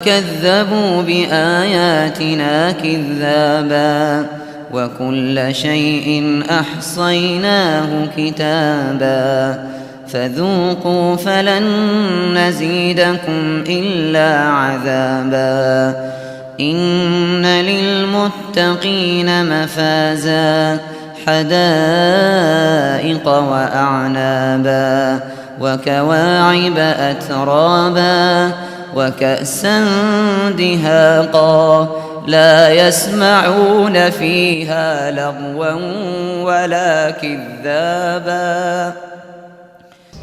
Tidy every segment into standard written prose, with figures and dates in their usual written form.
كذبوا بآياتنا كذابا وكل شيء أحصيناه كتابا فذوقوا فلن نزيدكم إلا عذابا إن للمتقين مفازا حدائق وأعنابا وكواعب أترابا وكأسا دهاقا لا يسمعون فيها لغوا ولا كذابا.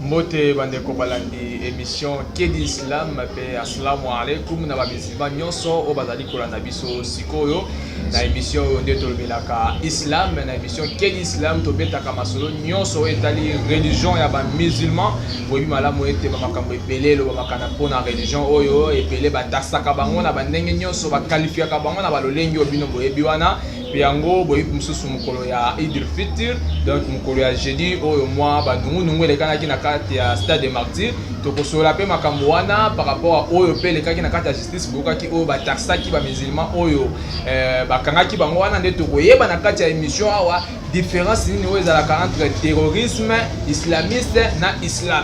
Mbote bandeko balandi émission Kedi Islam mpe assalamu alaikum na bamusulman nyonso oyo bazali kolanda biso sikoyo na émission oyo nde tolobelaka islam. Na émission Kedi Islam, tobetaka masolo nyonso oyo etali religion ya bamusulman. Boyebi malamu ete bamakambo ebele elobamaka na mpona religion oyo, ebele batasaka bango na bandenge nyonso, baqualifiaka bango na balolenge oyo bino boyebi wana. Mpe yango boyebi mosusu, mokolo ya Idil Fitr, donc mokolo ya jeudi oyo, mwa banungunungu elekanaki na kati ya Stade des Martyrs. Tokosolola mpe makambo wana par rapport a oyo mpe elekaki na kati ya justice. Boyokaki oyo bataxaki bamusulman oyo bakangaki bango wana. Nde tokoyeba na kati ya émission awa différence nini oyo ezalaka entre terrorisme islamiste na islam.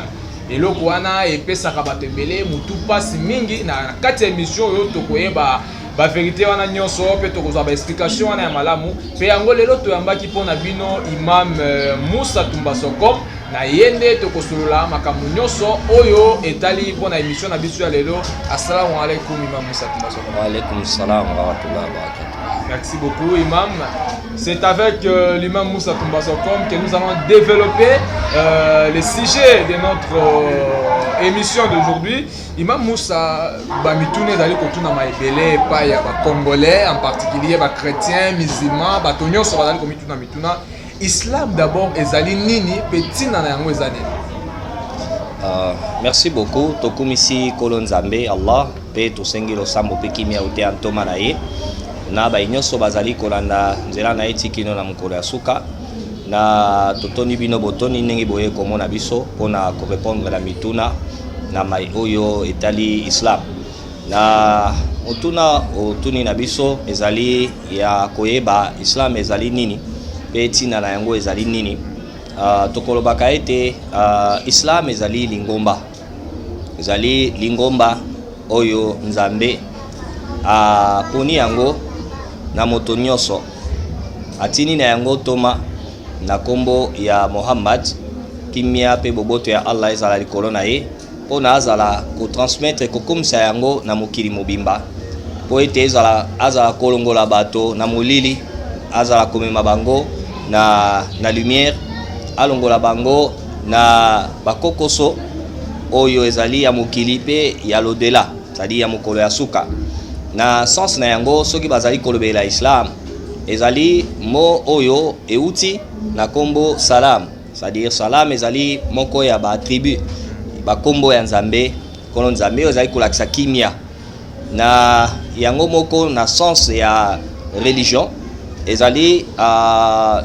Eloko wana epesaka bato ebele motu mpasi mingi. Na kati ya émission oyo tokoyeba bavérité wana nyonso mpe tokozwa baexplication wana ya malamu. Mpe yango lelo toyambaki mpona bino imam Musa Tumba Sokom. Na ye nde tokosolola makambo nyonso oyo etali mpona émission na biso ya lelo. Assalamu alaikum, imam Musa Tumba Sokom. Waalaikum salam warahmatullahi wabarakatuh. Merci beaucoup, imam. C'est avec l'imam Moussa Tumbasokom que nous allons développer le sujet de notre émission d'aujourd'hui. Imam Moussa, bamituna ezali kotunama ebele epai ya bacongolais, en particulier bachrétien, musulman, bato nyonso bazali komituna mituna: islam d'abord ezali nini mpe ntina na yango eza nini? Merci beaucoup. Tokumisi Nkolo Nzambe Allah mpe tosengi losambo mpe kimia ote ya ntoma na ye na bai nyonso bazali kolanda nzela na ye ti kino na mokolo ya suka. Na totoni bino botoni ndenge boye komona biso mpona korépondre na mituna na mai oyo etali islam. Na motuna otuni na biso ezali ya koyeba islam ezali nini mpe ntina na yango ezali nini. Tokolobaka ete islam ezali lingomba, ezali lingomba oyo Nzambe aponi yango na moto nyonso, atindi na yango ntoma na nkombo ya Mohammad, kimia mpe boboto ya Allah ezala likolo na ye, mpo na azala kotransmettre, kokomisa yango na mokili mobimba, mpo ete ezala azala kolongola bato na molili, azala komema bango na lumière, alongola bango na bakokoso oyo ezali ya mokili mpe ya l'au-delà, c'est-à-dire ya mokolo ya suka. Na sens na yango, soki bazali kolobela islam, ezali mo oyo euti na nkombo salam, c'est-à-dire salam ezali moko ya baattribut, bakombo ya Nzambe, Nkolo Nzambe, oyo ezali kolakisa kimia na yango moko. Na sens ya religion, ezali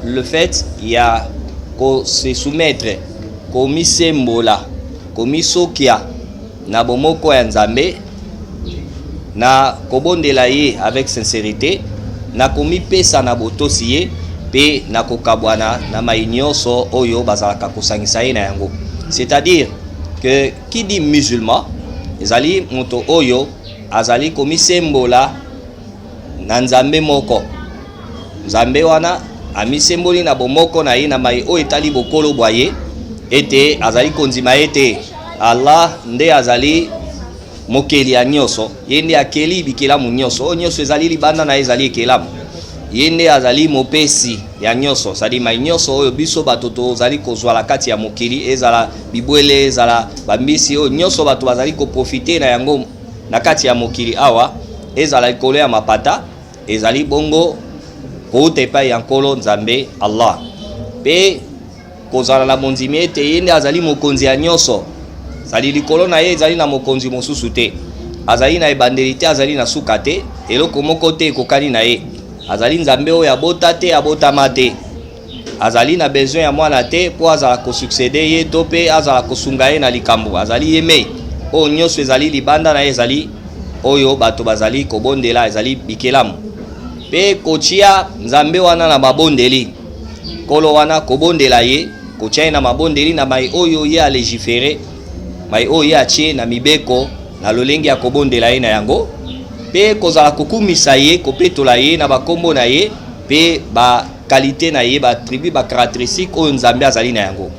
le fait ya kose soumettre, komisembola, komisokia na bomoko ya Nzambe, na kobondela ye avec sincérité, na komipesa na botosi ye mpe na kokabwana na mai nyonso oyo bazalaka kosangisa ye na yango. C'est-à-dire que qui dit musulman ezali moto oyo azali komisembola na Nzambe moko. Nzambe wana amisemboli na bomoko na ye na mai oyo etali bokolo bwa ye, ete azali kondima ete Allah nde azali mokeli ya nyonso, ye nde akeli bikelamu nyonso, oyo nyonso ezali libanda na ye ezali ekelamu, ye nde azali mopesi ya nyonso, c'est-à-dire mai nyonso oyo biso bato tozali kozwa na kati ya mokili, ezala bibwele, ezala bambisi, oyo nyonso bato bazali koprofiter na yango na kati ya mokili awa, ezala likolo ya mapata, ezali bongo kouta epai ya Nkolo Nzambe Allah. Mpe kozala na bondimi ete ye nde azali mokonzi ya nyonso, ezali likolo na ye ezali na mokonzi mosusu te, azali na ebandeli te, azali na suka te, eloko moko te ekokani na ye, azali Nzambe oyo abota te, abotama te, azali na besoin ya mwana te mpo azala kosuccéder ye to mpe azala kosunga ye na likambo, azali ye mei, oyo nyonso ezali libanda na ye ezali oyo bato bazali kobondela ezali bikelamu mpe kotia Nzambe wana na mabondeli, Nkolo wana kobondela ye, kotia ye na mabondeli na mai oyo ye alégifere, mai oyo ye atie na mibeko na lolenge ya kobondela ye na yango, mpe kozala kokumisa ye, kopetola ye na bakombo na ye mpe ba qualité na ye, ba attribut, ba caractéristique oyo Nzambe azali na yango.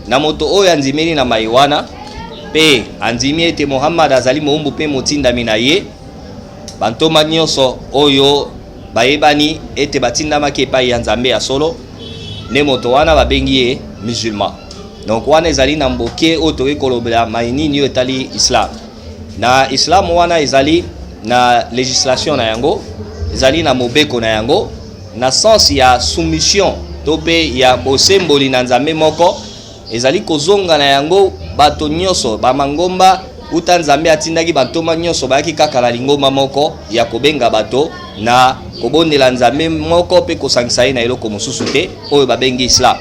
Na moto oyo andimeli na mai wana mpe andimi ete Muhammad azali moumbu mpe motindami na ye, bantoma nyonso oyo bayebani ete batindamaki epai ya Nzambe ya solo, nde moto wana babengi ye musulman. Donc wana ezali na mboke oyo tokoki kolobela mai nini oyo etali islam. Na islam wana ezali na législation na yango, ezali na mobeko na yango, na sens ya soumission to mpe ya bosemboli na Nzambe moko, ezali kozonga na yango bato nyonso bamangomba uta Nzambe atindaki bantoma nyonso bayaki kaka na lingomba moko ya kobenga bato na kobondela Nzambe moko mpe kosangisa ye na eloko mosusu te, oyo babengi islam.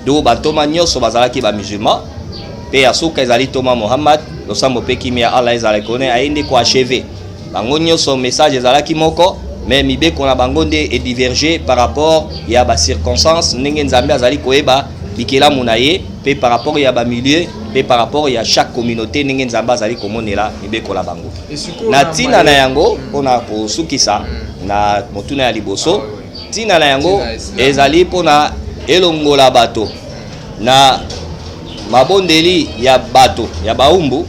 Do bantoma nyonso bazalaki ba musulman, mpe ya suka ezali ntoma Muhammad, losambo mpe kimia Allah ezala likolo, aye nde koachever bango nyonso. Message ezalaki moko, mais mibeko na bango nde ediverge par rapport ya bacirconstance, ndenge Nzambe azali koyeba bikelamu na ye, mpe par rapport ya bamilieu, mpe par rapport ya chaque communauté, ndenge Nzambe azali komonela mibeko na bango. Na ntina na yango, mpona kosukisa na motuna ya liboso, ntina na yango ezali mpona elongola bato na mabondeli ya bato ya baumbu,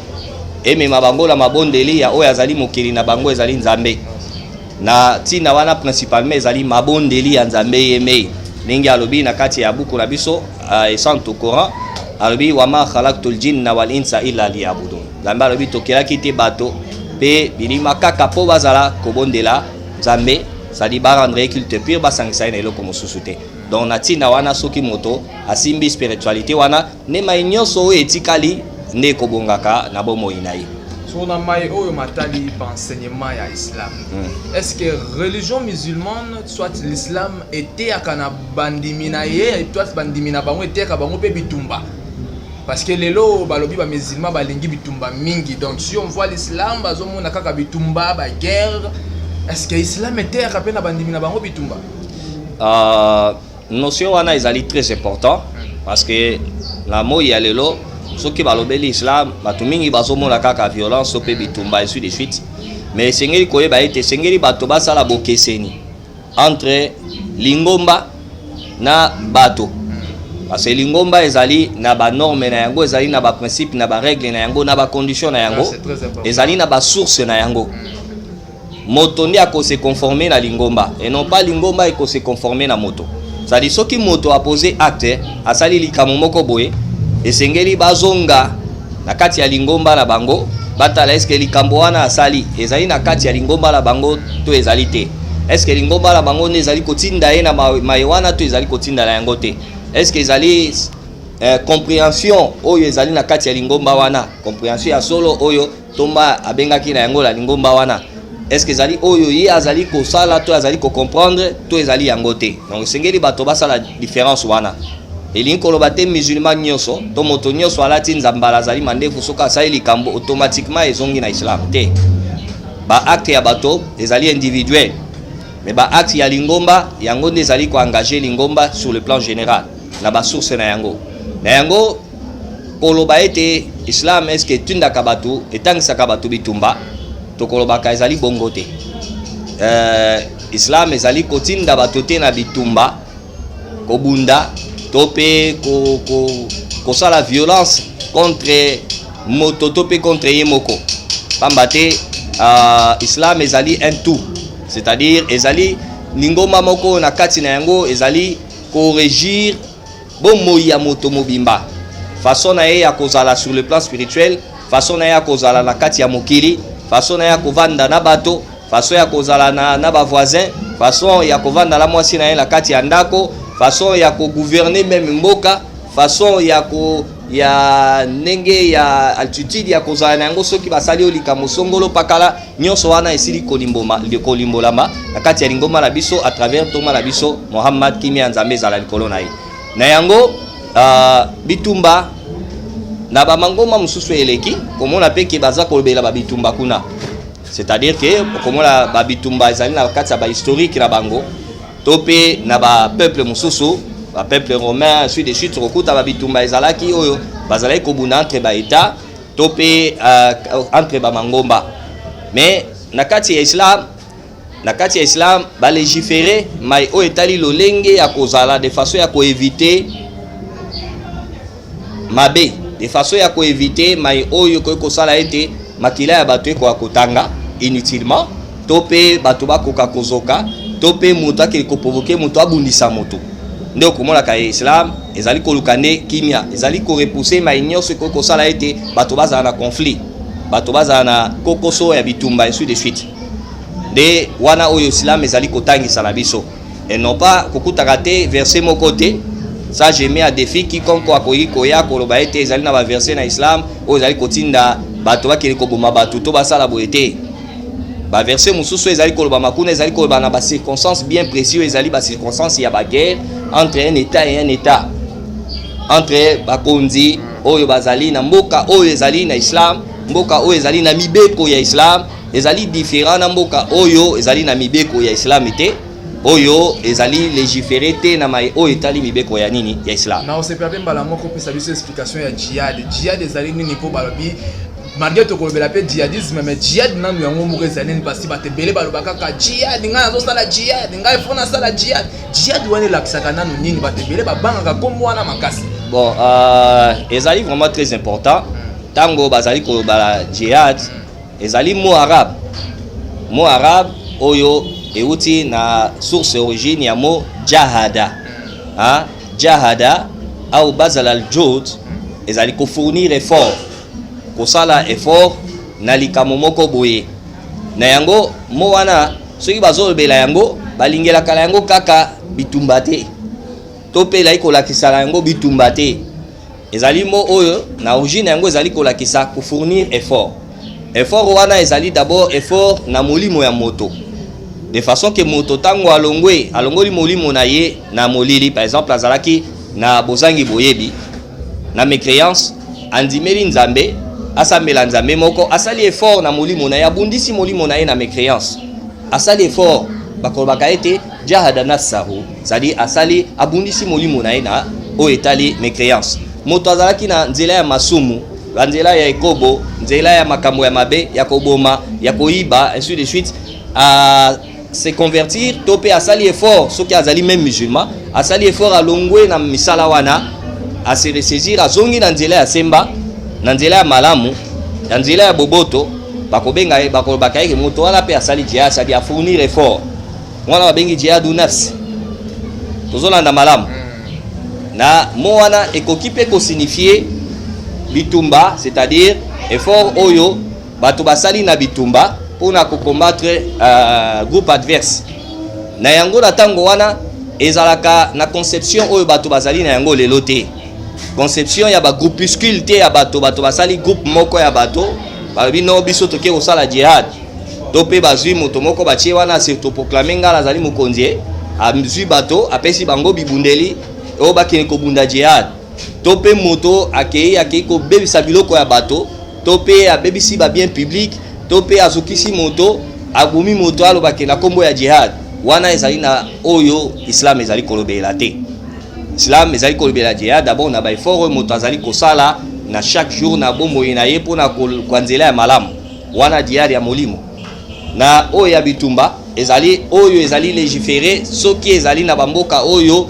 emema bango na mabondeli ya oyo azali mokili na bango, ezali Nzambe. Na ntina wana, principalement ezali mabondeli ya Nzambe ye mei, ndenge alobi na kati ya buku na biso esantu Coran, alobi: "Wama khalaqtul jinna wal insa illa liyabudun." Nzambe alobi: "Tokelaki te bato mpe bilima kaka mpo bazala kobondela Nzambe," c'est-à-dire barendre ye culte pur, basangisa ye na eloko mosusu te. Donc na ntina wana, soki moto asimbi spiritualité wana, nde mai nyonso oyo etikali nde ekobongaka na bomoi na ye. So na mai oyo matali baenseignement ya islam, est ce que religion musulmane, soit l'islam, eteyaka na bandimi na ye, soit bandimi na bango, eteyaka bango mpe bitumba? Parce que lelo balobi bamusulman balingi bitumba mingi. Donc si on voit l'islam, bazomona kaka bitumba, baguerre. Est ce que islam eteyaka mpe na bandimi na bango bitumba? Notion wana ezali très important, parce que na moi ya lelo, soki balobeli islam, bato mingi bazomona kaka violence mpe bitumba, ainsi de suite. Mais esengeli koyeba ete esengeli bato basala bokeseni entre lingomba na bato, parce que lingomba ezali na banorme na yango, ezali na baprincipe, na barègle na yango, na bacondition na yango, ezali na basource na yango. Moto nde akose conformer na lingomba et non pas lingomba ekose conformer na moto. C'est-à-dire, soki moto apose acte, asali likambo moko boye, esengeli bazonga na kati ya lingomba na bango, batala eske likambo wana asali ezali na kati ya lingomba na bango to ezali te. Eske lingomba na bango nde ezali kotinda ye na maye wana to ezali kotinda na yango te? Eske ezali compréhension oyo ezali na kati ya lingomba wana, compréhension ya solo oyo tomba abengaki na yango na lingomba wana, est-ce ezali oyo ye azali kosala to azali kocomprendre to ezali yango te? Donc esengeli bato basala différence wana. Elingi koloba te musulman nyonso to moto nyonso alati nzambala, azali mandefu, soki asali likambo, automatiquement ezongi na islam te. Baacte ya bato ezali individuel, mais baacte ya lingomba, yango nde ezali koengage lingomba sur le plan général na basource na yango. Na yango, koloba ete islam eske etindaka bato, etangisaka bato bitumba, tokolobaka ezali bongo te. Islam ezali kotinda bato te na bitumba, kobunda to mpe kosala violence contre moto to mpe contre ye moko, pamba te islam ezali un tout, c'est-à-dire ezali lingomba moko na kati na yango ezali korégir bomoi ya moto mobimba, façon na ye ya kozala sur le plan spirituel, façon na ye ya kozala na kati ya mokili, façon na ye ya kovanda na bato, façon ya kozala na bavoisin, façon ya kovanda na mwasi na ye na kati ya ndako, façon ya kogouverne même mboka, façon ya ndenge ya altitude ya kozala na yango soki basali oyo likambo songolo pakala. Nyonso wana esili kolimbolama na kati ya lingomba na biso à travers ntoma na biso Mohammad, kimia ya Nzambe ezala likolo na ye. Na yango, bitumba na bamangomba mosusu eleki komona mpe ke baza kolobela babitumba kuna. C'est-à-dire que okomona babitumba ezali na kati ya bahistorique na bango to mpe na bapeuple mosusu, bapeuple romain, ainsi de suite. Okokuta babitumba ezalaki oyo bazalaki kobunda entre baétat to mpe entre bamangomba. Mais na kati ya islam, na kati ya islam balégiférer mai oyo etali lolenge ya kozala de façon ya koéviter mabe, de façon ya koéviter mai oyo ekoki kosala ete makila ya bato ekoka kotanga inutilement, to mpe bato bakoka kozoka, to mpe moto akende koprovoquer moto, abundisa moto. Nde okomonaka islam ezali koluka nde kimia, ezali korepousser mai nyonso ekoki kosala ete bato bazala na conflit, bato bazala na kokoso ya bitumba, ainsi de suite. Nde wana oyo islam ezali kotangisa na biso, et non pas kokutaka te verset moko te. Ça, je mets à défi quiconque akoki koya koloba ete ezali na baverset na islam oyo ezali kotinda bato bakende koboma bato to basala boye te. Baverset mosusu ezali kolobama kuna, ezali koloba na bacirconstance bien précis oyo ezali bacirconstance ya baguerre entre un état et un état, entre bakonzi oyo bazali na mboka oyo ezali na islam. Mboka oyo ezali na mibeko ya islam ezali différent na mboka oyo ezali na mibeko ya islam te, oyo ezali légiféré te na mai oyo etali mibeko ya nini, ya islam. Na osepela mpe mbala moko opesa biso explication ya jihad. Jihad ezali nini? Mpo balobi, malgré tokolobela mpe djihadisme, mais jihad nanu yango moko ezali nini? Parce bato ebele baloba kaka jihad, ngai nazosala jihad, ngai fo nasala jihad. Jihad wana elakisaka nanu nini? Bato ebele babangaka nkombo wana makasi. Bon, ezali vraiment très important. Ntango bazali koloba jihad, ezali mot arabe, mot arabe oyo euti na source, origine ya mot jahada, ha? Jahada au bazala aljud, ezali kofournir effort, kosala effort na likambo moko boye. Na yango mo wana, soki bazolobela yango, balingelaka na yango kaka bitumba te, to mpe ezali kolakisa na yango bitumba te. Ezali mo oyo na origine yango ezali kolakisa kofournir effort. Effort wana ezali d'abord effort na molimo ya moto, de façon ke moto ntango alongwe, alongoli molimo na ye na molili. Par exemple, azalaki na bozangi boyebi, na mécréance, andimeli Nzambe, asambela Nzambe moko, asali effort na molimo na ye, abundisi molimo na ye na mécréance, asali effort. Bakolobaka ete jahada nafsahu, c'est-à-dire asali, abundisi molimo na ye na oyo etali mécréance. Moto azalaki na nzela ya masumu, banzela ya ekobo, nzela ya makambo ya mabe, ya koboma, ya koyiba, ainsi de suite, a se convertir to mpe asali effort. Soki azali même musulman, asali effort, alongwe na misala wana, ase ressaisir, azongi na nzela ya semba, na nzela ya malamu, ya nzela ya boboto, bakobenga ye, bakolobaka ye moto wana mpe asali jihad, c'est-à-dire afournir effort. Wana babengi jihadu nafs. Tozolanda malamu? Na mo wana ekoki mpe kosignifier bitumba, c'est-à-dire effort oyo bato basali na bitumba mpona kocombattre groupe adverse. Na yango, na ntango wana, ezalaka na conception oyo bato bazali na yango lelo te, conception ya bagroupuscule te, ya bato, bato basali groupe moko ya bato, balobi: "No, biso toke kosala jihad." To mpe bazwi moto moko, batie wana, s'autoproclamer: "Ngai nazali mokonzi." Azwi bato, apesi bango bibundeli oyo bakende kobunda jihad. To mpe moto akei kobebisa biloko ya bato, to mpe abebisi babien public, to mpe azokisi moto, abomi moto, alobake na nkombo ya jihad. Wana ezali na oyo islam ezali kolobela te. Islam ezali kolobela jihad d'abord na baeffort oyo moto azali kosala na chaque jour na bomoi na ye mpona kwa nzela ya malamu. Wana jihad ya molimo. Na oyo ya bitumba ezali oyo ezali légiféré soki ezali na bamboka oyo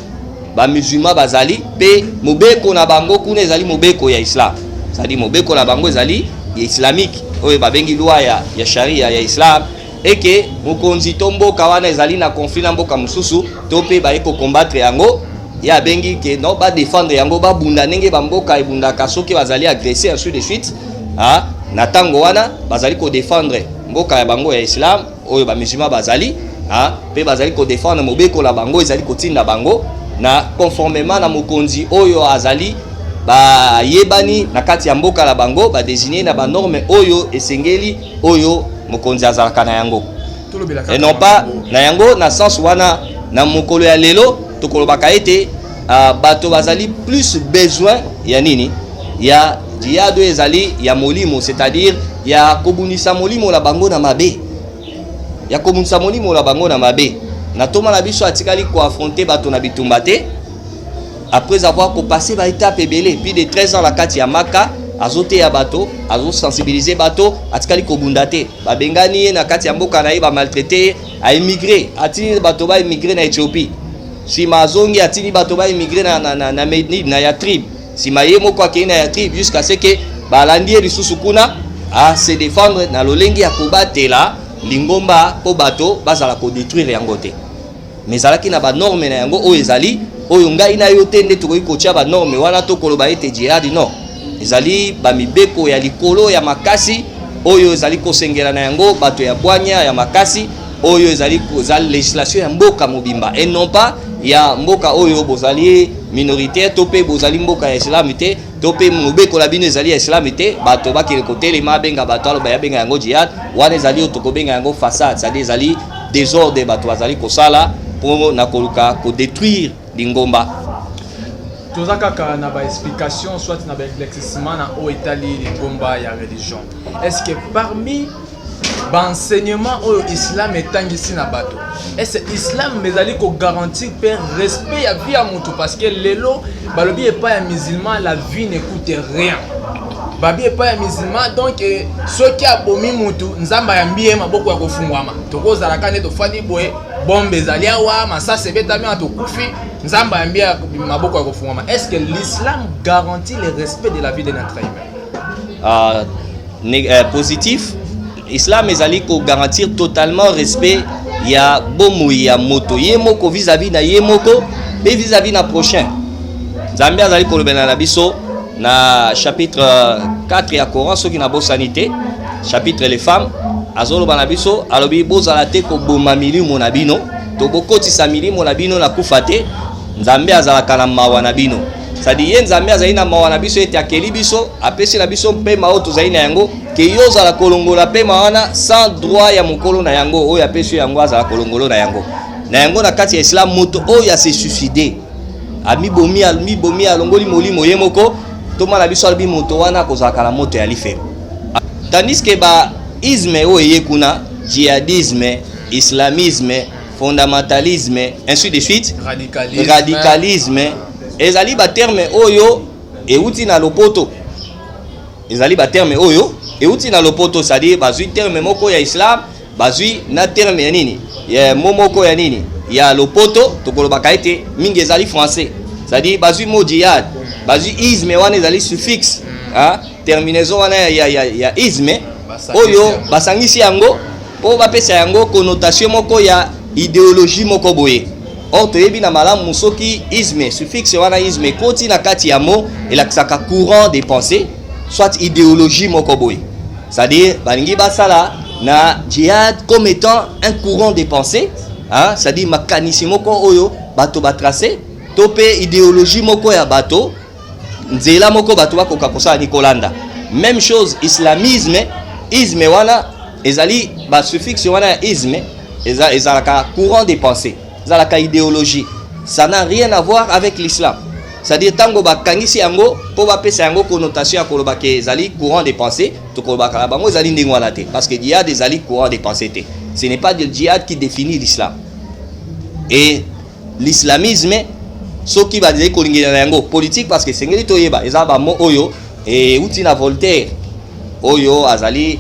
bamusulman bazali, mpe mobeko na bango kuna ezali mobeko ya islam, c'est-à-dire mobeko na bango ezali ya islamique, oyo babengi loi ya sharia ya islam, eke mokonzi to mboka wana ezali na conflit na mboka mosusu, to mpe baye kocombattre yango, ye abengi ke non, badéfendre yango, babunda ndenge bamboka ebundaka soki bazali agressé, ainsi de suite. Ah, na ntango wana bazali kodéfendre mboka ya bango ya islam oyo bamusulman bazali, mpe bazali kodéfendre mobeko na bango, ezali kotinda bango na conformément na mokonzi oyo azali bayebani na kati ya mboka na bango, badésigner na banorme oyo esengeli, oyo mokonzi azalaka na yango, et non pas na yango na sens wana. Na mokolo ya lelo, tokolobaka ete bato bazali plus besoin ya nini? Ya jihad oyo ezali ya molimo, c'est-à-dire Ya kobundisa molimo na bango na mabe, ya kobundisa molimo na bango na mabe. Na ntoma na biso atikali koaffronter bato na bitumba te, après avoir kopasser baétape ebele, plus de 13 ans na kati ya Maka, azoteya bato, azosensibiliser bato, atikali kobunda te. Babengani ye na kati ya mboka na ye, bamaltraiter ye, aémigrer, atindi bato baémigrer na Éthiopie. Nsima azongi, atindi bato baémigrer na Yatrib. Nsima ye moko akei na Yatrib, jusqu'à ce que balandi ye lisusu kuna, ase défendre na lolenge ya kobatela lingomba mpo bato bazala kodétruire yango te. Mais ezalaki na banorme na yango oyo ezali oyo ngai na yo te nde tokoki kotia banorme wana to koloba ete jihad. Non, ezali bamibeko ya likolo ya makasi oyo ezali kosengela na yango bato ya bwanya ya makasi, oyo ezali eza législation ya mboka mobimba et non pas ya mboka oyo bozali minoritaire, to mpe bozali mboka ya islam te, to mpe mobeko na bino ezali ya islam te. Bato bakende kotelema, abenga bato, aloba yabenga yango jihad. Wana ezali oyo tokobenga yango façade, c'est-à-dire ezali désordre bato bazali kosala mpo na koluka kodétruire lingomba. Toza kaka na baexplication, soit na baéclaircissement na oyo etali lingomba ya religion. Est ce que parmi baenseignement oyo islam etangisi na bato, est ce islam ezali kogarantir mpe respect ya vie ya motu? Parce que lelo balobi epai ya musulman, la vie ne coûte rien. Babi epai ya musulman, donc soki abomi mutu, Nzambe ayambi ye maboko ya kofungwama. Tokozalaka nde tofandi boye, bombe ezali awa, masasi ebetami awa, tokufi, Nzambe ayambi ye maboko ya kofungwama. Est ce que l'islam garantit le respect de la vie de notre humain? Positif. Islam ezali kogarantir totalement respect ya bomoi ya moto ye moko, vis-à-vis na ye moko mpe vis-à-vis na prochain. Nzambe azali kolobela na biso na chapitre 4 ya Coran, soki nabosani te, chapitre les femmes. Azoloba na biso, alobi: bozala te koboma milimo na bino to bokotisa milimo na bino na kufa te. Nzambe azalaka na mawa na bino. C'est-à-dire, ye Nzambe azali na mawa na biso ete akeli biso, apesi na biso mpema oyo tozali na yango, ke yo ozala kolongola mpema wana sans droit ya mokolo na yango oyo apesi yo yango, azala kolongolo na yango. Na yango, na kati ya islam, moto oyo ase suicide, amibomi, amibomi, alongoli molimo ye moko, ntoma na biso alobi moto wana akozalaka na moto ya lifelo. Tandis que ba isme oyo eye kuna, djihadisme, islamisme, fondamentalisme, ainsi de suite, radicalisme, radicalisme, ezali baterme oyo euti na lopoto. Ezali baterme oyo euti na lopoto, c'est-à-dire bazwi terme moko ya islam, bazwi na terme ya nini, ya mo moko ya nini ya lopoto. Tokolobaka ete mingi ezali français, c'est-à-dire bazwi mot jihad, bazwi isme wana ezali suffixe, ah, terminaison wana ya isme. Basangisi oyo yango. Basangisi yango mpo bapesa yango connotation moko ya idéologie moko boye. Or toyebi na malamu, soki isme, suffixe wana isme ekoti na kati ya mot, elakisaka courant de pensée, soit idéologie moko boye. C'est-à-dire balingi basala na jihad comme étant un courant de pensée, hein, c'est-à-dire makanisi moko oyo bato batrace, to mpe idéologie moko ya bato, nzela moko bato bakoka kosala ni kolanda. Même chose islamisme, isme wana ezali basuffixe wana ya isme, ezalaka courant de pensée, ezalaka idéologie. Ça n'a rien à voir avec l'islam. C'est-à-dire ntango bakangisi yango mpo bapesa yango connotation ya koloba ke ezali courant de pensée, tokolobaka na bango ezali ndenge wana te, parce que jihad ezali courant de pensée te. Ce n'est pas le jihad qui définit l'islam. Et l'islamisme, soki bazali kolingela na yango politique, parce que esengeli toyeba, eza bamo oyo euti na Voltaire, oyo azali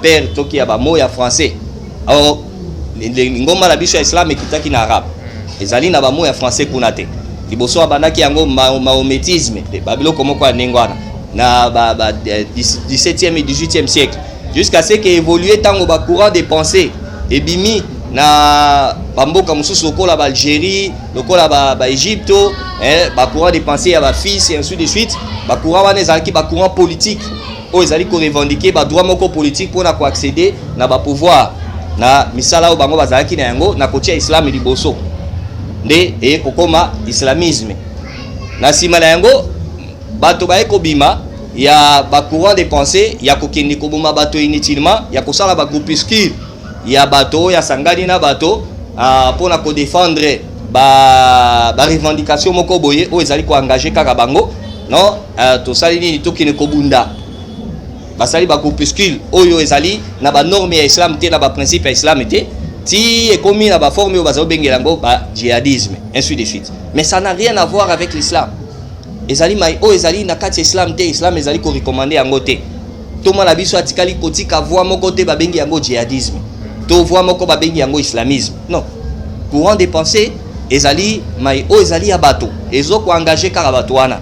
père toki ya bamo ya français. Or lingomba na biso ya islam ekitaki na arabe, ezali na bamo ya français kuna te. Liboso abandaki yango mahométisme, babiloko moko ya ndenge wana na ba 17e et 18e siècle, jusqu'à ce que évolue ntango bacourant de pensée ebimi na bamboka mosusu lokola baalgérie, lokola baégypte, ba eh, bacourant de pensée ya bafils et ainsi de suite. Bacourant wana ezalaki bacourant politique oyo ezali korevendiquer badroit moko politique mpona koaccéder na bapouvoir, na misala oyo bango bazalaki na yango, na kotia islam liboso, nde eye kokóma islamisme. Na nsima na yango, bato baye kobima ya bacourant de pensée ya kokende koboma bato inutilement, ya kosala bagroupuscule ya bato oyo asangani na bato mpona kodéfendre barevendication ba moko boye oyo ezali koengager kaka bango. Non, tosali nini? Tokende kobunda. Basali ba groupuscule oyo ezali na ba norme ya islam te, na ba principe ya islam te, ti ekomi na ba forme oyo bazali kobengela yango ba djihadisme, ainsi de suite. Mais ça n'a rien à voir avec l'islam. Ezali mai oyo ezali na kati ya islam te, islam ezali ko recommander yango te. Ntoma na biso atikali kotika voie moko te babengi yango djihadisme, to voie moko babengi yango islamisme. Non, courant de pensée ezali mai oyo ezali ya bato, ezo ko engager kaka bato wana.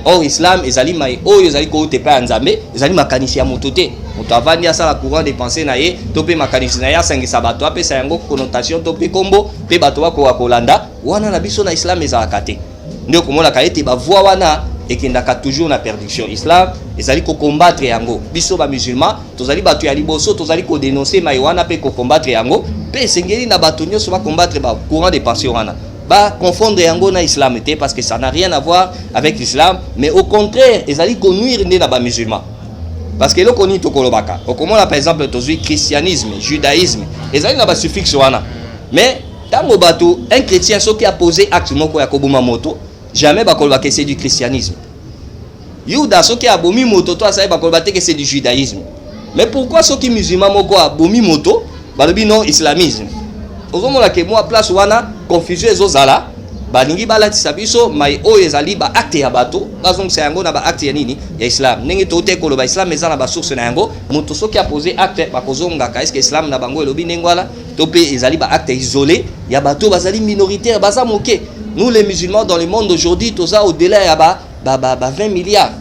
Or islam ezali mai oyo ezali kouta epai ya Nzambe, ezali makanisi ya moto te. Moto avandi asala courant de pensée na ye to mpe makanisi na ye, asangisa bato, apesa yango connotation to mpe kombo, mpe bato bakoka kolanda wana. Na biso na islam ezalaka te. Nde okomonaka ete ba voie wana ekendaka toujours na perdition. Islam ezali kocombattre yango. Biso bamusulman tozali bato ya liboso tozali kodénoncer mai wana mpe kocombattre yango, mpe esengeli na bato nyonso bacombattre ba courant de pensée wana, baconfondre yango na islam te, parce que ça n'a rien à voir avec l'islam, mais au contraire ezali konuire nde na bamusulman. Parce que eloko nini tokolobaka, okomona par exemple tozwi christianisme, judaïsme, ezali na basuffixe wana. Mais ntango bato, un chrétien soki apose acte moko ya koboma moto, jamais bakolobaka c'est du christianisme. Yuda soki abomi moto to asali, bakoloba te que c'est du judaïsme. Mais pourquoi soki musulman moko abomi moto, balobi non, islamisme? Ozomona ke mwa place wana confusion ezozala. Balingi balatisa biso mai oyo ezali baacte ya bato, bazongisa yango na baacte ya nini, ya islam. Ndenge toute koloba, islam eza na basource na yango. Moto soki apose acte, bakozongaka est-ce islam na bango elobi ndenge wana, to mpe ezali baacte isolé ya bato bazali minoritaire, baza moke. Nous les musulmans dans le monde aujourd'hui, toza au-delà ya ba 20 milliards,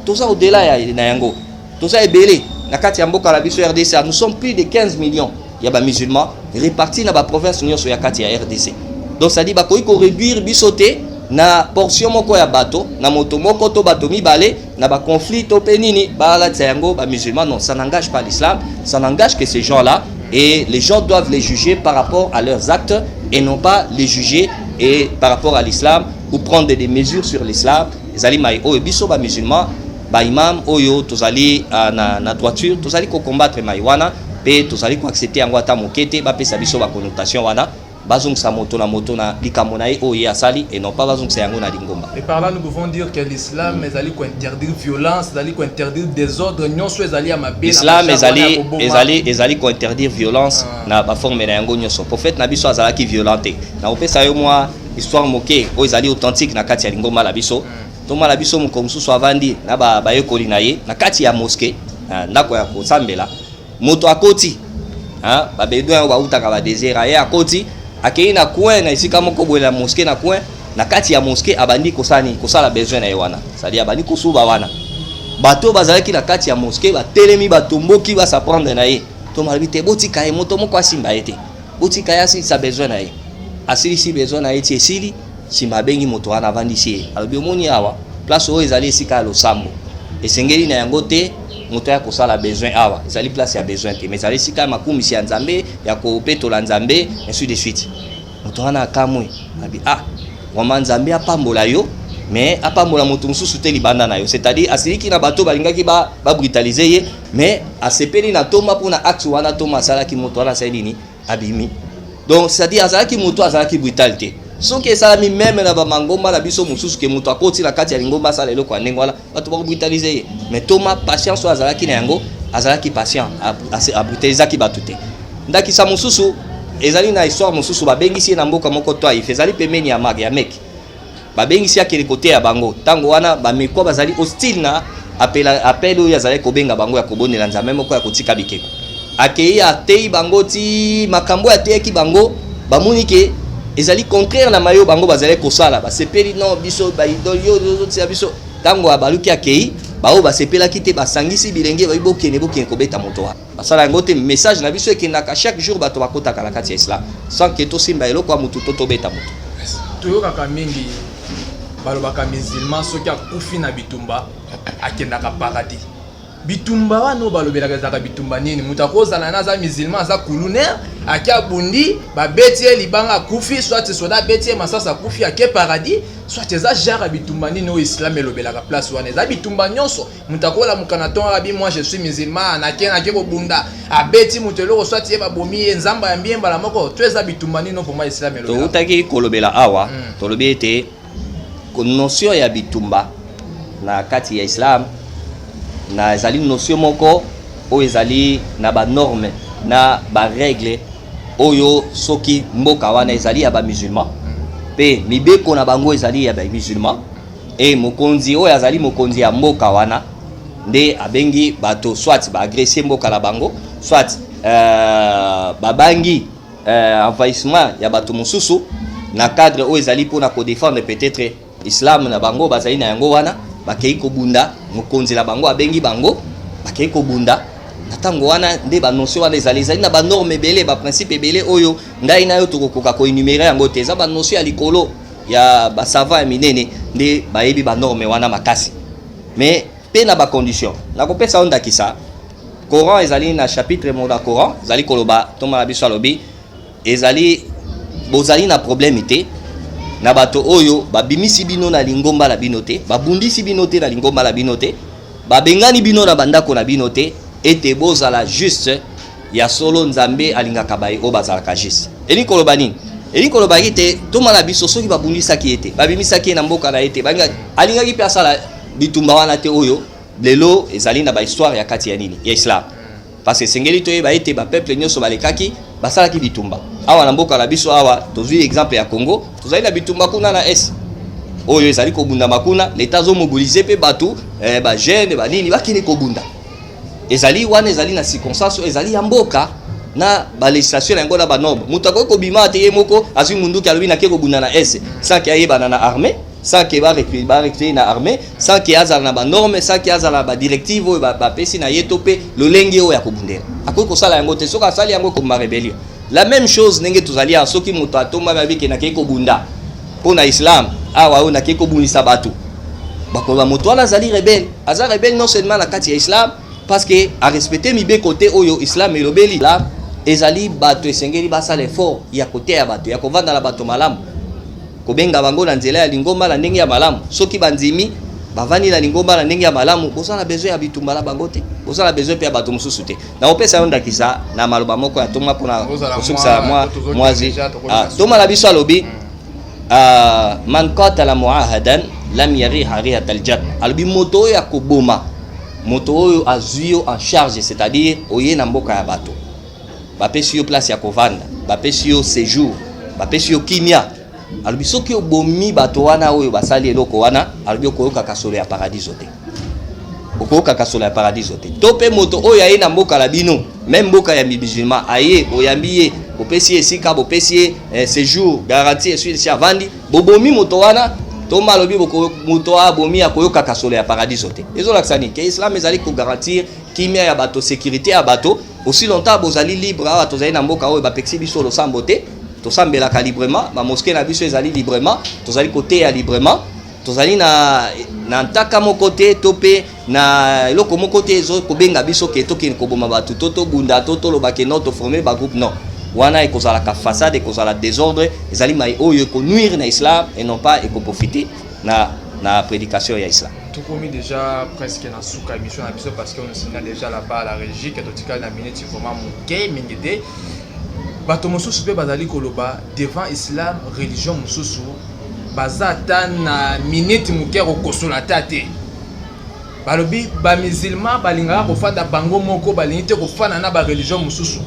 toza au-delà ya na yango, toza ebele. Na kati ya mboka na biso RDC, nous sommes plus de 15 millions ya bamusulmans répartis na baprovince nyonso ya kati ya RDC. Donc c'est-à-dire bakoki koréduire biso te na portion moko ya bato, na moto moko to bato mibale na baconflit to mpe nini, balatisa yango bamusulman. Non, ça n'engage pas l'islam, ça n'engage que ces gens-là, et les gens doivent les juger par rapport à leurs actes et non pas les juger et par rapport à l'islam ou prendre des mesures sur l'islam. Ezali mai oyo biso bamusulman, baimam oyo tozali na droiture, tozali kocombattre mai wana mpe tozali koaccepte yango ata moke te. Bapesa biso baconnotation wana, bazongisa moto na moto na likambo na ye oyo ye asali, et non pas bazongisa yango na lingomba. Et par là, nous pouvons dire que l'islam ezali kointerdire violence, ezali kointerdire désordre nyonso ezali ya mabe. Islam ezali kointerdire violence na baforme na yango nyonso. Prophète na biso azalaki violent te. Na kopesa yo mwa histoire moke oyo ezali authentique na kati ya lingomba na biso. Ntoma na biso, mokolo mosusu avandi na bayekoli na ye na kati ya mosquée, ndako ya kosambela. Moto akoti, babédouin oyo bautaka badésert, aye, akoti, akei na coin, na esika moko boye na mosquée, na coin na kati ya mosquée, abandi kosala nini? Kosala besoin na ye wana, c'est-à-dire abandi kosuba wana. Bato bazalaki na kati ya mosquée batelemi, batomboki, bas'en prendre na ye. To balobi te, botika ye, moto moko asimba ye te, botika ye asilisa besoin na ye. Asilisi besoin na ye ti esili. Nsima abengi moto wana, avandisi ye, alobi: "Omoni awa, place oyo ezali esika ya losambo, esengeli na yango te moto ya kosala besoin awa. Ezali place ya besoin te, mais ezali esika ya makumisi ya Nzambe, ya kopetola Nzambe, ainsi de suite." Moto wana akamwe, abi: "Ah, vraiment, Nzambe apambola yo, mais apambola moto mosusu te libanda na yo." C'est-à-dire asiliki na bato balingaki babrutalize ba ye, mais asepeli na ntoma mpona acte wana ntoma asalaki. Moto wana asali nini? Abimi. Donc c'est-à-dire azalaki moto azalaki brutal te. Soki esalami même na bamangomba na biso mosusu ke moto akoti na kati ya lingomba, asala eloko ya ndenge wana, bato bakobrutalize ye. Mais ntoma, patience oyo azalaki na yango, azalaki patient, abrutalizaki bato te. Ndakisa mosusu ezali na histoire mosusu. Babengisi ye na mboka moko, Taif, ezali pembeni ya Mag, ya Meke. Babengisi akende koteya bango. Ntango wana bamekwa bazali hostile na appel oyo azalaki kobenga bango ya kobondela Nzambe moko, ya kotika bikeko. Akei, ateyi bango ti makambo oyo ateyaki bango, bamoni ke ezali contraire na mayo bango bazalaki kosala. Basepeli: "Non, biso baidole yo ozotia biso." Ntango abaluki, akei, baoyo basepelaki te basangisi bilenge babi: "Bokende, bokende kobeta moto wana." Basala yango te. Message na biso ekendaka chaque jour, bato bakotaka na kati ya islam sans ke tosimba eloko ya motu to tobeta motu. Toyokaka mingi balobaka musulman soki akufi na bitumba akendaka paradis. Bitumba wana oyo balobelaka ezalaka bitumba nini? Moto akozala na aza musulman, aza kuluna, ake abundi, babeti ye libanga, akufi, soit soda abeti ye masasi, akufi, ake paradis. Soit eza genre ya bitumba nini oyo islam elobelaka place wana? Eza bitumba nyonso? Moto akolamuka na ntongo, abi: "Moi je suis musulman, nake kobunda," abeti moto eloko, soit ye babomi ye, Nzambe ayambi ye mbala moko? To eza bitumba nini vraiment islam elobelaka? Toutaki kolobela awa. Tolobi ete notion ya bitumba na kati ya islam Na ezali notion moko oyo ezali na ba norme na ba règle oyo soki mboka wana ezali ya ba musulman mpe mibeko na bango ezali ya ba musulman e mokonzi oyo azali mokonzi ya mboka wana nde abengi bato soit ba agresser mboka na bango, soit babangi envahissement ya bato mosusu na cadre oyo ezali mpona kodefendre peut-être islam na bango bazali na yango wana, bakei kobunda. Mokonzi na bango abengi bango, bakei kobunda. Na ntango wana nde banotion wana ezali na banorme ebele, baprincipe ebele oyo ngai na yo tokokoka koénumérer yango te. Eza banotion ya likolo ya basavant ya minene nde bayebi banorme wana makasi, mais mpe na bacondition. Nakopesa yo ndakisa. Coran ezali na chapitre moko na Coran ezali koloba, ntoma na biso alobi, ezali bozali na problème te na bato oyo babimisi bino na lingomba na bino te, babundisi bino te na lingomba na bino te, babengani bino na bandako na bino te, ete bozala juste. Ya solo, Nzambe alingaka baye oyo bazalaka juste. Elingi koloba nini? Elingi koloba ete ntoma na biso, soki babundisaki ye te, babimisaki ye na mboka na ye te, alingaki mpe asala bitumba wana te oyo lelo ezali na bahistoire ya kati ya nini, ya islam. Parce que esengeli toyeba ete bapeuple nyonso balekaki basalaki bitumba. Awa na mboka na biso awa, tozwi exemple ya Congo, tozali na bitumba kuna na Est oyo ezali kobundama kuna. Leta azomobiliser mpe bato, bajeune, banini, bakende kobunda. Ezali wana, ezali na circonstance oyo ezali ya mboka na balégislation na yango na banorme. Moto akoki kobima te ye moko, azwi munduki, alobi nake kobunda na Est, sans que ayebana na armée, sans que barecruter na armée, sans que azala na banorme, sans que azala na badirective oyo bapesi na ye to mpe lolenge oyo ya kobundela. Akoki kosala yango te. Soki asali yango, ekobima rébellion. La même chose ndenge tozali awa, soki moto atombami, abike nakei kobunda mpo na islam awa, oyo nakei kobundisa bato, bakoloba moto wana azali rebelle. Aza rebelle non seulement na kati ya islam, parce que arespecte mibeko te oyo islam elobeli. La ezali bato esengeli basala effort ya koteya bato, ya kovanda na bato malamu, kobenga bango na nzela ya lingomba na ndenge ya malamu. Soki bandimi, bavandi na lingomba na ndenge ya malamu, boza na besoin ya bitumba na bango te, boza na besoin mpe ya bato mosusu te. Nakopesa yo ndakisa na maloba moko ya ntoma mpona kosukisa mwa mwazi. Ntoma na biso alobi: "Man qatala muahadan lam yariha rihat aljanna." Alobi moto oyo akoboma moto oyo azwi yo en charge, c'est-à-dire oye na mboka ya bato, bapesi yo place ya kovanda, bapesi yo séjour, bapesi yo kimia, alobi soki obomi bato wana oyo basali eloko wana, alobi okoyokaka solo ya paradiso te, okoyokaka solo ya paradiso te. To mpe moto oyo aye na mboka na bino, même mboka ya musulman, aye, boyambi ye, bopesi ye esika, bopesi ye séjour garantie, esi avandi, bobomi moto wana, toma alobi moto abomi akoyokaka solo ya paradiso te. Ezolakisa nini? Que islam ezali kogarantir kimia ya bato, sécurité ya bato, aussi longtemps bozali libre. Awa tozali na mboka oyo bapekisi biso losambo te, tosambelaka librement, bamosquée na biso ezali librement, tozali koteya librement, tozali na ntaka moko te to mpe na eloko moko te ezokobenga biso que tokende koboma bato to tobunda to toloba que non, toforme bagroupe. Non, wana ekozalaka façade, ekozala désordre, ezali mai oyo ekonuire na islam et non pas ekoprofite na prédication ya islam. Tokomi déjà presque na suka émission na biso, parce que on signale déjà là-bas à la régie que totikali na minute vraiment moke mingi te. Bato mosusu mpe bazali koloba devant islam, religion mosusu baza ata na minute moke ya kokosola ata te. Balobi bamusulman balingaka kofanda bango moko, balingi te kofanda na bareligion mosusu.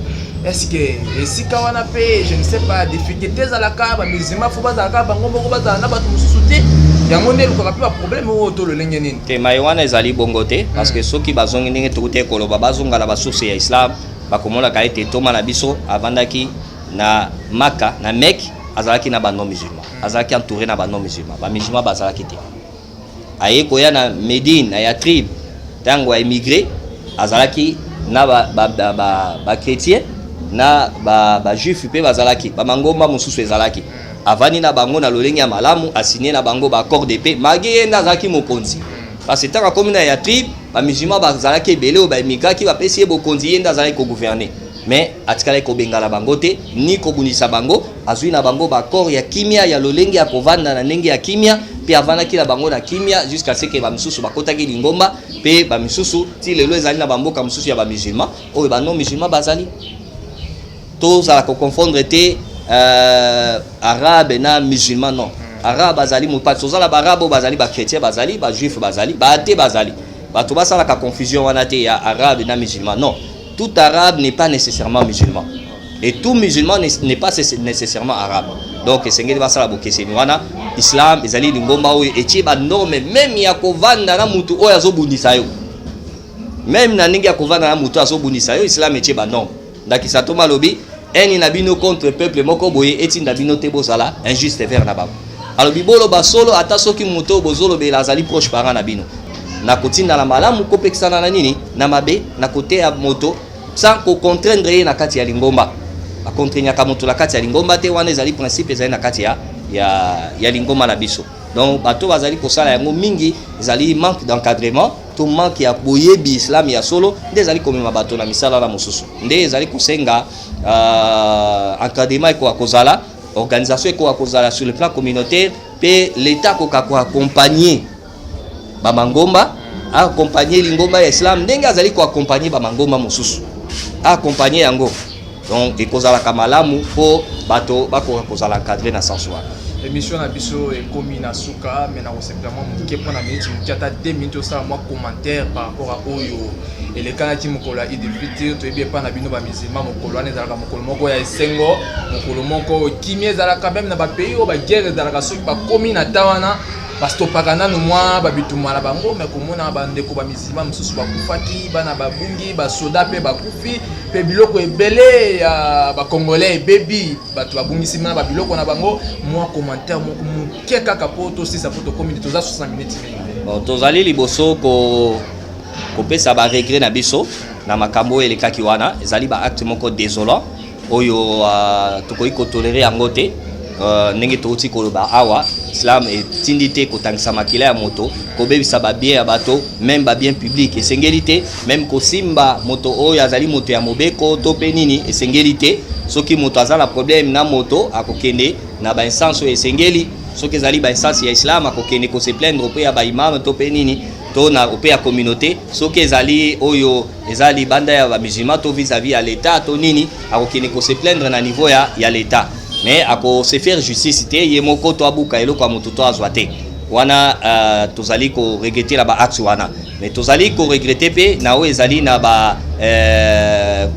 Est ce que esika wana mpe, je ne sais pas, difficulté ezalaka? Bamusulman faut bazalaka bango moko, bazala na bato mosusu te, yango nde elukaka mpe baproblème oyo to lolenge nini? Te, mai wana ezali bongo te, parce que soki bazongi ndenge tokuti koloba, bazonga na basource ya islam, bakomonaka ete ntoma na biso avandaki na Maka, na Mecque, azalaki na banon musulman, azalaki entouré na banon musulman, bamusulman bazalaki te. Aye koya na Médine, na Yatrib, ntango aémigré, azalaki na bachrétien, na bajuif mpe bazalaki, bamangomba mosusu ezalaki. Avandi na bango na lolenge ya malamu, asigné na bango baaccord de paix, malgré ye nde azalaki mokonzi. Parce que ntango akomi na Yatrib, bamusulman bazalaki ebele oyo baemigraki, bapesi ye bokonzi, ye nde azalaki kogouverner, mais atikalaki kobengana bango te ni kobundisa bango. Azwi na bango baaccord ya kimia, ya lolenge ya kovanda na ndenge ya kimia, mpe avandaki na bango na kimia jusqu'à ce que bamisusu bakotaki lingomba, mpe bamisusu ti lelo ezali na bamboka mosusu ya bamusulman oyo banon musulman bazali. Tozala koconfondre te arabe na musulman, non. Arabe azali mopati, tozala baarabe oyo bazali bachrétien, bazali bajuif, bazali baathée, bazali. Bato basalaka confusion wana te ya arabe na musulman. Non, tout arabe n'est pas nécessairement musulman et tout musulman n'est pas nécessairement arabe. Donc esengeli basala bokeseni wana. Islam ezali lingomba oyo etie banorme même ya kovanda na mutu oyo azobundisa yo. Même na ndenge ya kovanda na mutu azobundisa yo, islam etie banorme. Ndakisa, to malobi eni na bino contre peuple moko boye, etinda bino te bozala injuste vers na bango. Alobi boloba solo ata soki moto oyo bozolobela azali proche parent na bino, na kotinda na malamu, kopekisana na nini, na mabe, na koteya moto sans kocontraindre ye na kati ya lingomba. Bacontraignaka moto na kati ya lingomba te. Wana ezali principe ezali na kati ya lingomba na biso. Donc bato bazali kosala yango mingi, ezali manque d'encadrement to manque ya boyebi islam ya solo nde ezali komema bato na misala na mosusu. Nde ezali kosenga encadrement ekoka kozala, organisation ekoka kozala sur le plan communautaire, mpe l'État akoka koaccompagner bamangomba, accompagner lingomba ya islam ndenge azali koaccompagner bamangomba mosusu, accompagner yango. Donc ekozalaka malamu mpo bato bakoka kozala encadré na sens wana. Émission na biso ekomi na suka, mais nakosepela mwa moke mpona minute moke, ata 2 minutes, osala mwa commentaire par rapport a oyo elekanaki mokolo ya Eid el-Fitr. Toyebi epai na bino bamusulman, mokolo wana ezalaka mokolo moko ya esengo, mokolo moko kimia ezalaka. Même na bapays oyo baguerre ezalaka, soki bakomi na ta wana, bastopaka nanu mwa babitumba na bango. Mais komona bandeko bamusulman mosusu bakufaki, bana babungi, basoda mpe bakufi, mpe biloko ebele ya bacongolais ebebi, bato babungisi na babiloko na bango. Mwa commentaire moko moke kaka mpo tosisa, mpo tokomi toza 60 minutes mingi. Bon, tozali liboso kopesa baregret na biso na makambo oyo elekaki wana. Ezali baacte moko désolant oyo tokoki kotolérer yango te. Ndenge touti koloba awa, islam etindi te kotangisa makila ya moto, kobebisa babien ya bato, même babien public esengeli te, même kosimba moto oyo azali moto ya mobeko to mpe nini esengeli te. Soki moto aza na problème na moto, akokende na bainstance oyo esengeli. Soki ezali bainstance ya islam, akokende kose plaindre mpe ya baimam to mpe nini to na mpe ya communauté. Soki ezali oyo eza libanda ya bamusulman to vis-à-vis ya l'État to nini, akokende kose plaindre na niveau ya l'État, mais akose faire justice te ye moko to abuka eloko ya moto to azwa te. Wana tozali koregretter na baacte wana, mais tozali koregretter mpe na oyo ezali na ba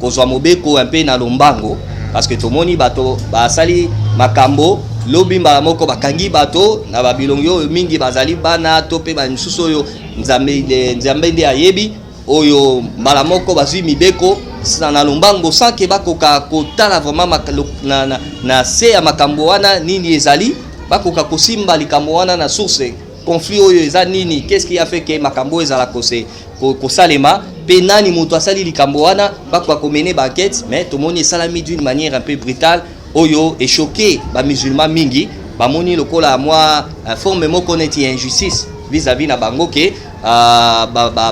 kozwa mobeko mpe na lombango, parce que tomoni bato basali makambo, lobi mbala moko bakangi bato na babilongi oyo mingi bazali bana to mpe bamisusu oyo Nzambe, Nzambe nde ayebi, oyo mbala moko bazwi mibeko na lombango sans que bakoka kotala vraiment na se ya makambo wana nini ezali, bakoka kosimba likambo wana na source. Conflit oyo eza nini? Qu'est-ce qui a fait que makambo oyo ezala kosalema mpe nani moto asali likambo wana? Bakoka komener baenquête. Mais tomoni esalami d'une manière un peu brutale oyo echoquer bamusulman mingi. Bamoni lokola mwa forme moko neti ya injustice vis-à-vis na bango, que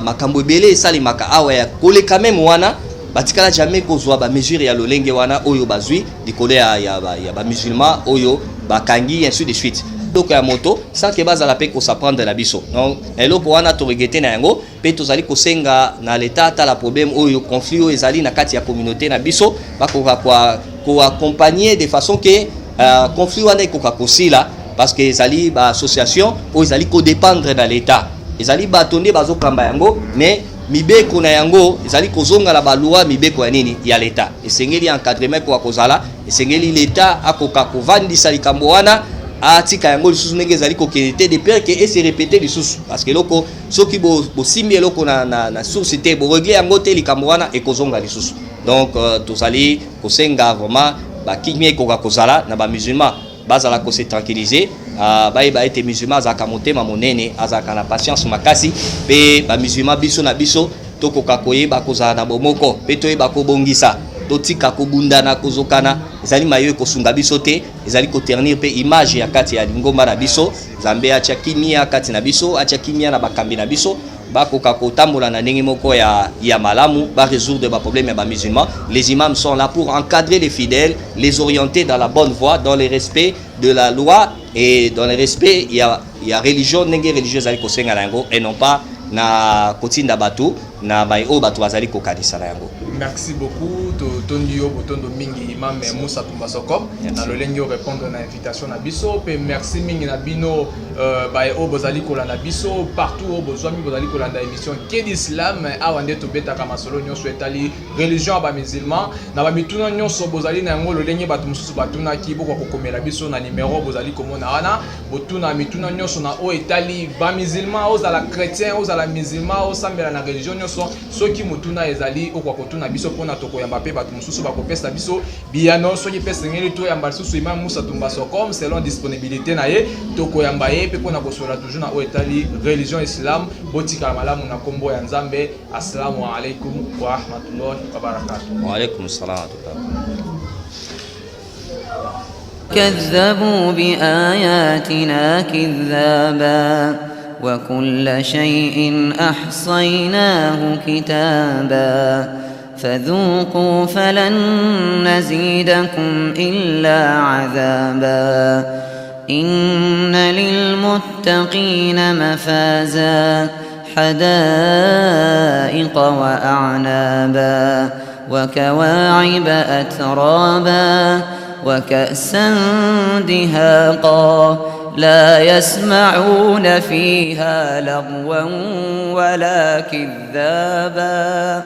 makambo ebele esalemaka awa ya koleka même wana, batikala jamais kozwa bamesure ya lolenge wana oyo bazwi likolo ya bamusulman oyo bakangi, ainsi de suite, eloko ya moto sans que bazala mpe kos'en prendre na biso. Donc eloko wana toregretter na yango, mpe tozali kosenga na l'État atala problème oyo, conflit oyo ezali na kati ya communauté na biso, bakoka koaccompagner de façon que conflit wana ekoka kosila, parce que ezali baassociation oyo ezali kodépendre na l'État. Ezali bato nde bazokamba yango, mais mibeko na yango ezali kozonga na baloi, mibeko ya nini, ya l'État. Esengeli encadrement ekoka kozala, esengeli l'État akoka kovandisa likambo wana, atika yango lisusu ndenge ezali kokende te, de peur que ese répéter lisusu, parce que eloko soki bosimbi eloko na source te, borégler yango te, likambo wana ekozonga lisusu. Donc tozali kosenga vraiment bakimia ekoka kozala na bamusulman, bazala kose tranquilliser, bayeba ete musulman azalaka motema monene, azalaka na patience makasi. Mpe bamusulman biso na biso tokoka koyeba kozala na bomoko mpe toyeba kobongisa, totika kobundana, kozokana. Ezali mayo ekosunga biso te, ezali koternir mpe image ya kati ya lingomba na biso. Nzambe atia kimia kati na biso, atia kimia na bakambi na biso, bakoka kotambola na ndenge moko ya malamu, barésoudre baproblème ya bamusulman. Les imams sont là pour encadrer les fidèles, les orienter dans la bonne voie, dans le respect de la loi et dans le respect ya religion ndenge religion ezali kosenga na yango, et non pas na kotinda bato. na baye oyo bato bazali kokanisa na yango. Merci beaucoup, totondi yo botondo mingi Imam Moussa Tumba Sokop na lolenge répondre na invitation na biso, pe merci mingi na bino baye oyo bozali kolanda biso partout oyo bozwami, bozali kolanda émission Que d'Islam. Awa nde tobetaka masolo nyonso etali religion ya bamusulman. Na bamituna nyonso bozali na yango, lolenge bato mosusu batunaki, bokoka kokomela biso na numero bozali komona wana. Botuna mituna nyonso na oyo etali bamusulman, ozala chrétien, ozala musulman, osambela na religion nyonso, soki motuna ezali, okoka kotuna biso mpona tokoyamba mpe bato mosusu bakopesa biso biyano. Soki mpe esengeli toyamba lisusu Imam Moussa Tumba Sokom, selon disponibilité na ye, tokoyamba ye mpe mpona kosola toujours na oyo etali religion islam. Botikala malamu na nkombo ya Nzambe. Assalamu alaikum wa rahmatullahi wa barakatuh. Wa alaikum salam wa rahmatullahi. كذبوا بآياتنا كذابا وكل شيء أحصيناه كتابا فذوقوا فلن نزيدكم إلا عذابا إن للمتقين مفازا حدائق وأعنابا وكواعب أترابا وكأسا دهاقا لا يسمعون فيها لغوا ولا كذابا.